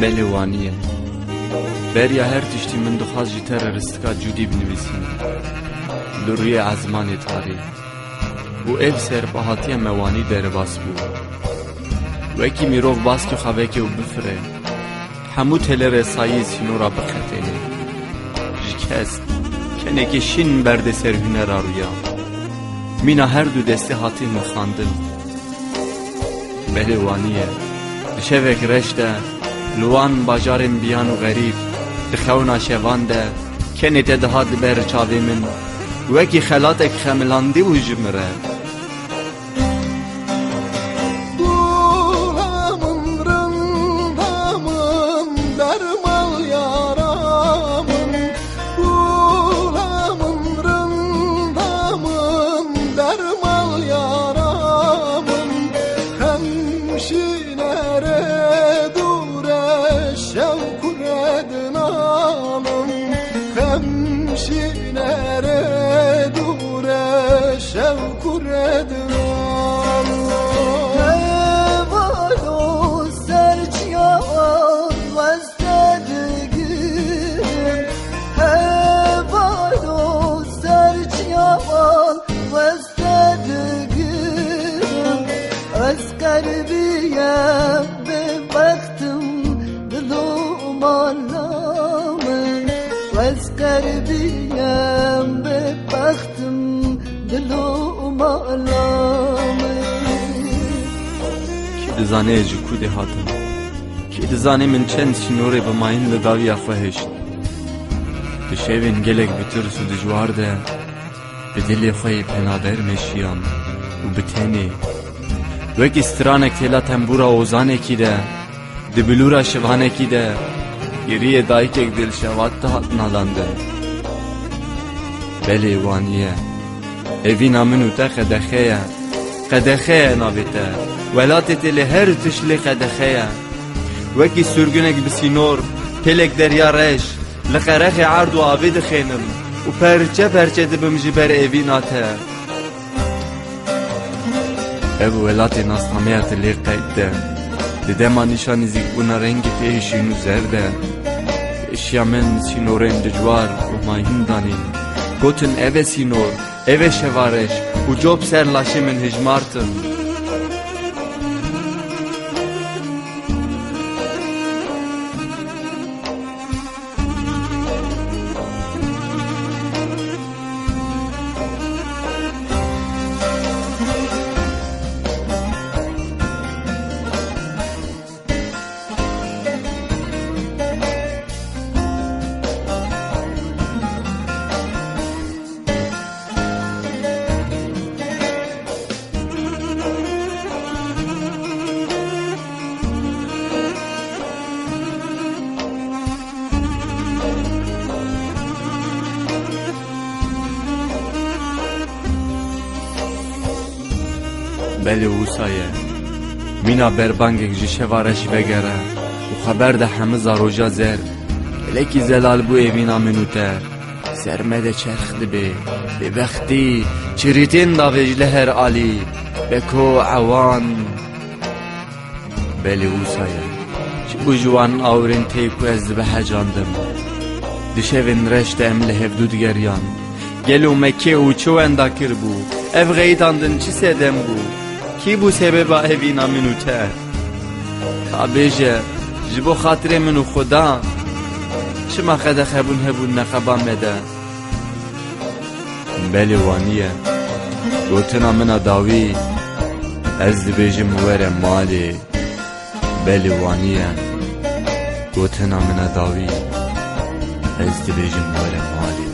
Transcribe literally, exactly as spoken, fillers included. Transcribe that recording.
Belê wanî ye. Beriya her tiştî min dixwast ji te re ristika cûdî binivîsînim. Li rûyê ezmanê tarî. Û ev serpahatiya me wanî derbas bû. Wekî mirov baskê xwe veke û bifire. Hemû têlê resayî sînora biqetêne. Ji kes, kenekê şîn berdê ser hunera rûya. Mîna her du destê hatî nirxandin. Belê wanî ye. Di şevek reş de, li wan bajarên biyan û xerîb, di xewna şevan de, kenê te dihat li ber çavê min, wekî xelatek xemilandî bû ji min re. Gula min, rinda min, dermal yara min. Gula min, rinda min, dermal yara min. Hem şînere dûre şewk û redna min. Hem şînere dûre şewk û redna min. Hevalo ser çiyan weste digirim. Hevalo ser çiyan weste digirim. Ez qerbiyem bêbextim dil û mala min. Ez qerbiyem bêbextim dil û mala min. Kî dizane ji ku dê hatim? Kî dizane min çend sînorê bi mayîn li dawiya xwe hişt? Di şevên gelek bi tirs û dijwar de, bi dilê xwe yê penaber meşiyam û bi tenê, wekî stranek têla tembûra ozanekî de, di bilûra şivanekî de, giriyê dayikek dilşewat dihat nalandin. Belê wanî ye. Evîna min û te qedexe ye. Qedexe ye navê te. Welatê te lê her tişt lê qedexe ye. Wekî surgunek bi sînor, pêlek derya reş, li qerexê erd û avê dixênim û perçe perçe dibim ji ber evîna te. Ev welatê nasnameya te lê qeyd de, di dema nîşanî zîkbûna rengê te yê şîn û zer de, pêşiya min sînorên dijwar û mayîn danîn. Gotin, ev e sînor, ev e şeva reş û cop ser laşê min hijmartin. Belê wisa ye. Mîna berbangek ji şeva reş vegere û xeber de hemiza roja zer. Gelekî zelal bû evîna min û te. Ser me de çerx dibe. Bêbextî, çirîtên davêj li her alî. Beko ewan. Belê wisa ye. Çi bû ji wan awirên tê ku ez dibehecandim? Di şevên reş de em li hevdû digeriyan. Gelo me kê û çi wenda kiribû? Ev xeyitandin çi sedem bû? Kî bû sebeba evîna min û te? Ka bêje, ji bo xatirê min û Xuda, çima qedexebûn hebûn neqeba me de? Belê wanî ye. Gotina min a dawî, ez dibêjim were malê. Belê wanî ye. Gotina min a dawî, ez dibêjim were malê.